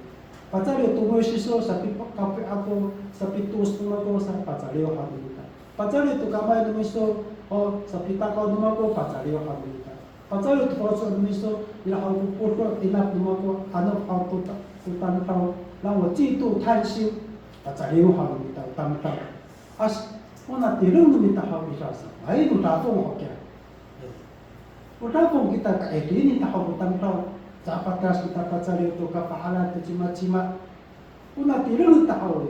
Pacaliw to ngoyos iso, sapikapoy ako, sapitoos no mako, sa pacaliw haw no mita. Pacaliw to kamay no miso, o, sapitakaw no mako, pacaliw haw no mita. Pacaliw to faloco' no miso, ira haw ko podo' inap no mako, ano haw to ta-, to tamdaw, 让我嫉妒贪心, pacaliw haw no mita tamdaw. As, ona tireng no mita haw ira sa, ay no dafong haw kiya. O dafong kita ka, e, tini ta haw ko tamdaw, caay patelas kita pacaliw to kapahalan to cimacima. Ona tireng ta haw i,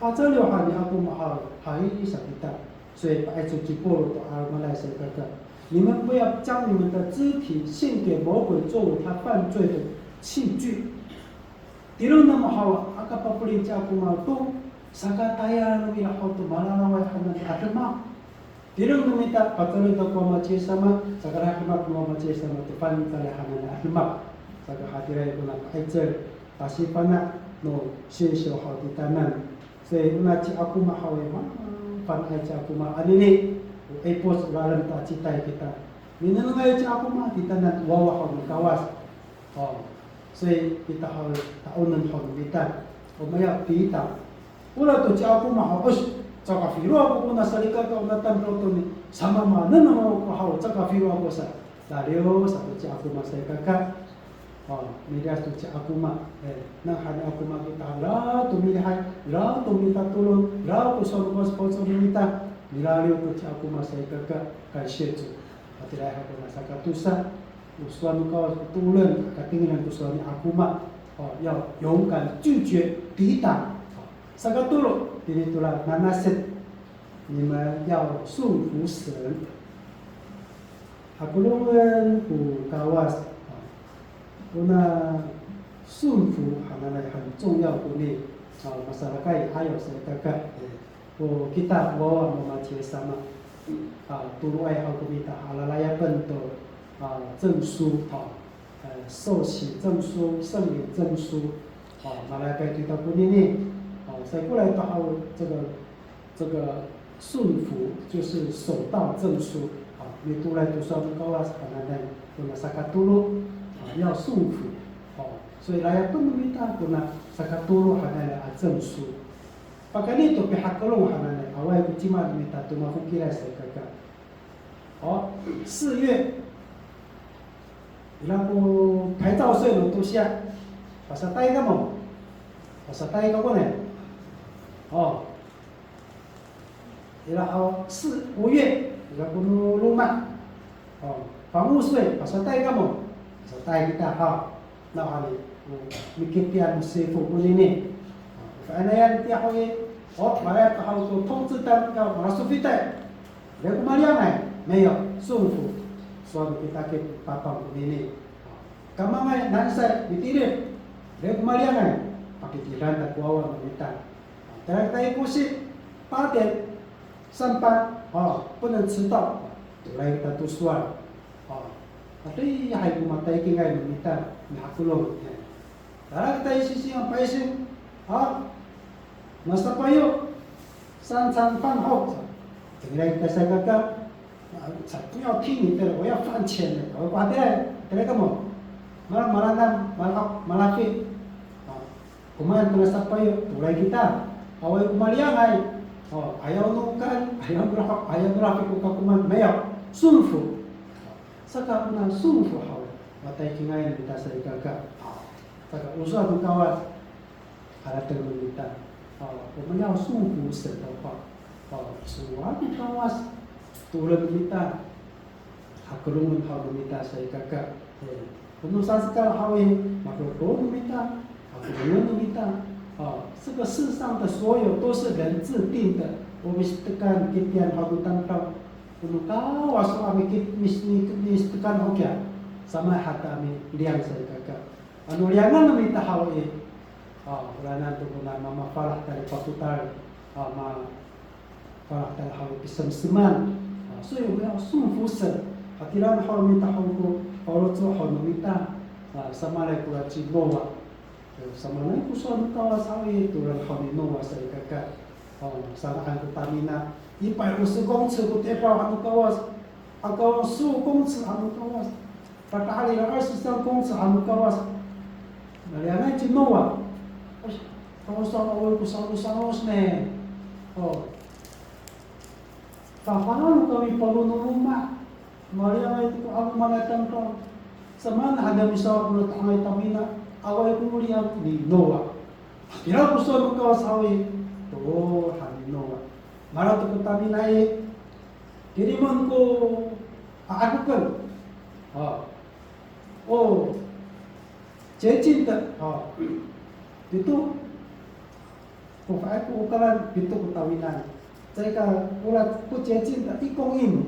pacaliw han ni Akoma haw, hay sa kita. 所以 pa'icel ci Pawlo to 'alomanay salikaka. 你们不要将你们的肢体献给魔鬼，作为他犯罪的器具。 Tireng namo haw, aka pafelien ci Akoma to, sakatayal no mira haw to malalaway hanan a demak. Tireng no mita, pacaliw to ko Wama ci Yis sama, saka demak no Wama ci Yis sama to fangcalay hanan a demak. Saka hatiraay kona pa'icel, pasifana' no sisiw haw titaanan. 所以 ona ci Akoma haw i, mafana'ay ci Akoma anini, o ipos o lalem ta citay kita. Minengnengay ci Akoma titaanan, wawa haw no Kawas. O, 所以 kita haw ta'onen haw no mita. O maya pita. Ora to ci Akoma haw, os, caka filo ako kona salikaka ona tamdaw to ni, samamaanen ako haw, caka filo ako sa. Laliw sa to ci Akoma salikaka. O, miliyas to ci Akoma. E, nawhani Akoma kita ira to milihay, ira to mitatolon, ira ko sowal no Kawas faloco' no mita. Milaliw to ci Akoma salikaka, 感谢主. Hatiraay haw kona sakatosa. O sowal no Kawas ko tooren, aka tengilan ko sowal ni Akoma. O, 要勇敢拒绝抵挡. O, sakatolo, tini to la nanasit. 你们要顺服神。Hakolongen ko Kawas, a, ona 顺服 hananay 很重要 koni, a, masalakay ayaw salikaka, e, ko kita wawa no Wama ci Yis sama, a, toloay haw ko mita a lalayapen to, a, 证书, a, 呃，受洗证书、圣灵证书, a, malalakay to kita konini, a, saikoray to haw, 这个 这个顺服就是守道证书啊，mitooray to sowal no Kawas hananay kona sakatolo, a, 要顺服, a, 所以 layapen no mita kona sakatolo hananay a 证书. Pakayni to pihakelong hananay, awaay ko cima no mita to mafokilay salikaka. O, 四月, ira ko 牌照税 no tosiya, pasatay kamo, pasatay kako ne. O, ira haw 四, 五月, ira ko no loma'. O, 房屋税, pasatay kamo, pasatay kita haw. Nawhani, o, mikitiya no sifo konini. O, fa'inayan itiya ho i, o, malayap haw to 通知单 ka malasofitay. Ira ko maliyangay, 没有, 顺服. Sowal no kitakit Tapang konini. Kamangay, nansay, mitilid. Ira ko maliyangay, pakitidan ta ko wawa no mita. Tayra kita i kosi, 八点上班, o, 不能迟到. Tooray kita to sowal. O, adihay ko matayakingay no mita, mihakolong. Tayra kita i sising a paysin, a, masapayo, 三餐饭后, tengilay kita salikaka, a, 才不要听你的了, 我要饭钱了, o, ko hatiraay, hatiraay kamo. Mala, malanan, mala, malafi. A, komaen tona sapayo, tooray kita. Awaay ko maliyangay. O, ayaw no kan, ayaw no ra-, ayaw no rafi ko kakomaen, 没有，顺服. Saka kona 顺服 haw, mataykingayan kita salikaka. A, saka o sowal no Kawas, harateng no mita. A, 我们要顺服神的话. A, sowal no Kawas, tooren no mita. Hakelongen haw no mita salikaka. E, kono sasakal haw i, makelongen no mita, hakelongen no mita. A, 这个世上的所有都是人制定的。O misitekan kitian haw no tamdaw. Kono Kawas a miki-, mis-, mi-, misitekan ho kiya. Samay hata a miliyang salikaka. Ano liyangan no mita haw i, a, oranan to kona mamafalah tayra i papotal, a, ma-, falah tayra haw i pisemseman. A, 所以我们要顺服神. Hatira haw no mita haw ko faloco' haw no mita. A, samalay kora ci Nowa. E, samalay ko sowal no Kawas haw i, tooren haw ni Nowa salikaka. O, sanga'an ko tamina, 一百五十公尺 ko ti'edaw han no Kawas. Aka 十五公尺 han no Kawas. Paka'alila 二十三公尺 han no Kawas. Naliyanay ci Nowa. Ay, Kawas, awaay ko salosalos ne. O. Tafalo kami paro no loma'. Maliyangay to ko 'alomanay tamdaw. Samaan han a misawad ko no tangay tamina, awaay ko liyang ni Nowa. Hatira ko sowal no Kawas haw i, to han ni Nowa. Mala to ko tamina i, kirimen ko a'adopen. A. O, 洁净的, a, pito ko, fa'i ko okalay, pito ko tawinan. Caay ka, ora 不洁净的一公一母,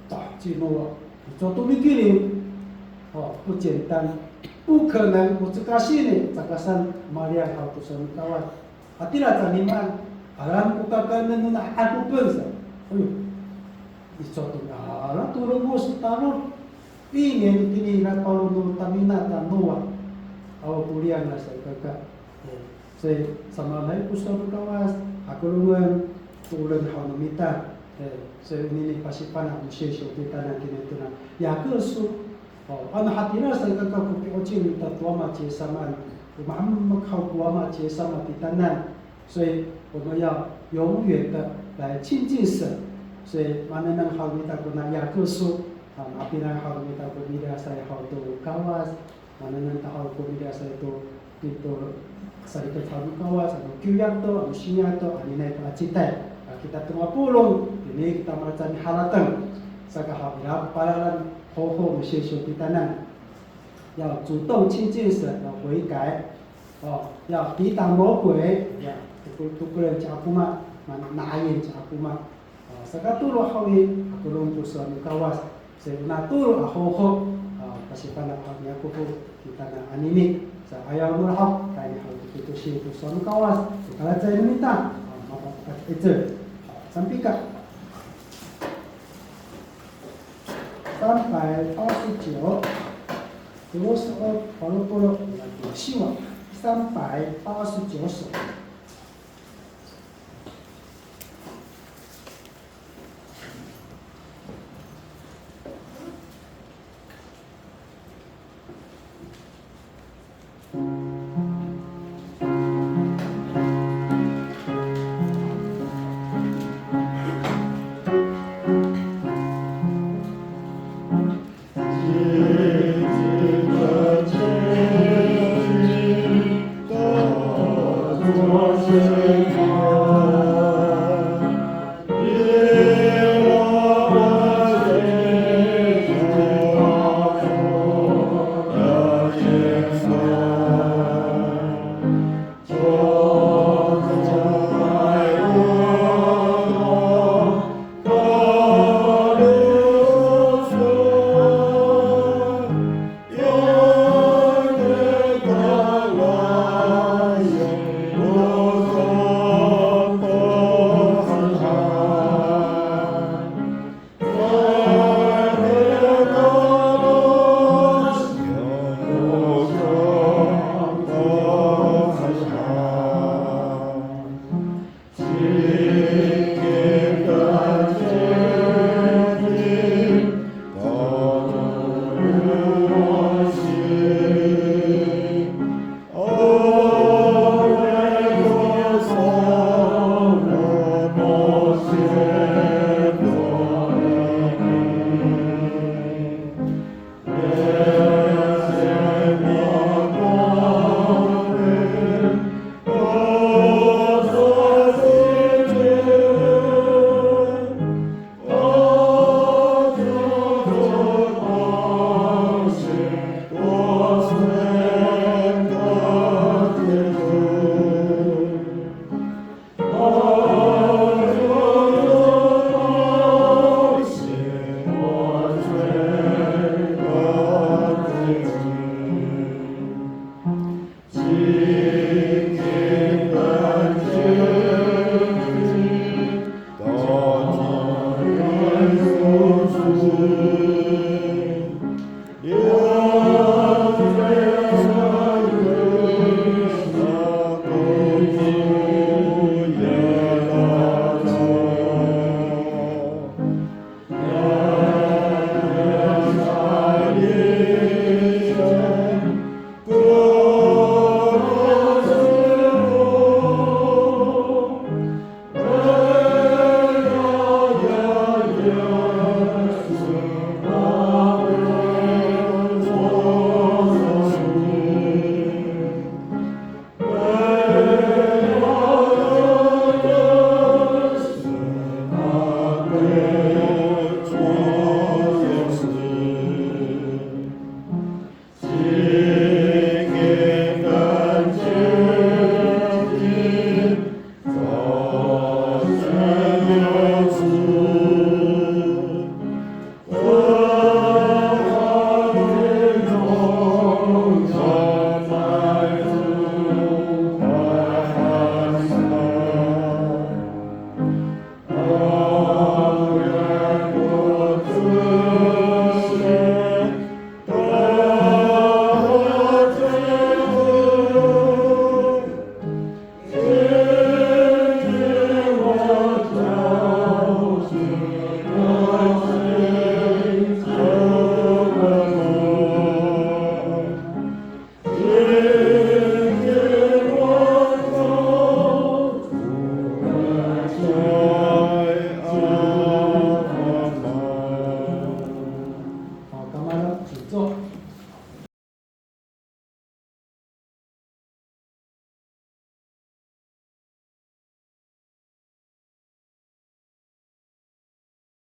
ta, ci Nowa, icowa to mikilim. O, 不简单, 不可能, mocekasi ni, caka saan maliyang haw to sowal no Kawas. Hatira caniman, alaen ko kakaenen nona 'adopen sa. Ayo, icowa to, ala to rengos tano. Inian itini i paro no tamina ta Nowa. Awa ko liyang a salikaka. E, 所以 samalay ko sowal no Kawas, hakelongen, tooren haw no mita. E, 所以 onini pasifana' no sisiw kitanan kini tona Yakso. O, ano hatira salikaka ko pi'ocil ita to Wama ci Yis sama, o mahemek haw ko Wama ci Yis sama titaanan. 所以我们要永远的来亲近神。所以 manengneng haw no mita kona Yakso, a, mapinang haw no mita ko miliyasay haw to Kawas, manengneng ta haw ko miliyasay to, to salikaka haw no Kawas, ano kiwyak to, ano singay to, anini to a citay. A, kita to mapolong, ini kita malacecay miharateng. Saka haw ira ko palalan, hoho no sisiw kitanan. 要主动亲近神的悔改，哦，要抵挡魔鬼，要 toko-, tokolen ci Akoma, ma-, na'ayen ci Akoma. O, saka tolo haw i, hakelong to sowal no Kawas. Sa ona tolo a hoho, o, pasifana' haw ni Yakobo, kitanan anini. Sa ayaw no lahok, tayni haw to pitosi to sowal no Kawas, to kalacecay no mita, o, mapapata'icel. O, sampika. 三百八十九, tolo so'ot polo' polo' ira ko siwa. 三百八十九首.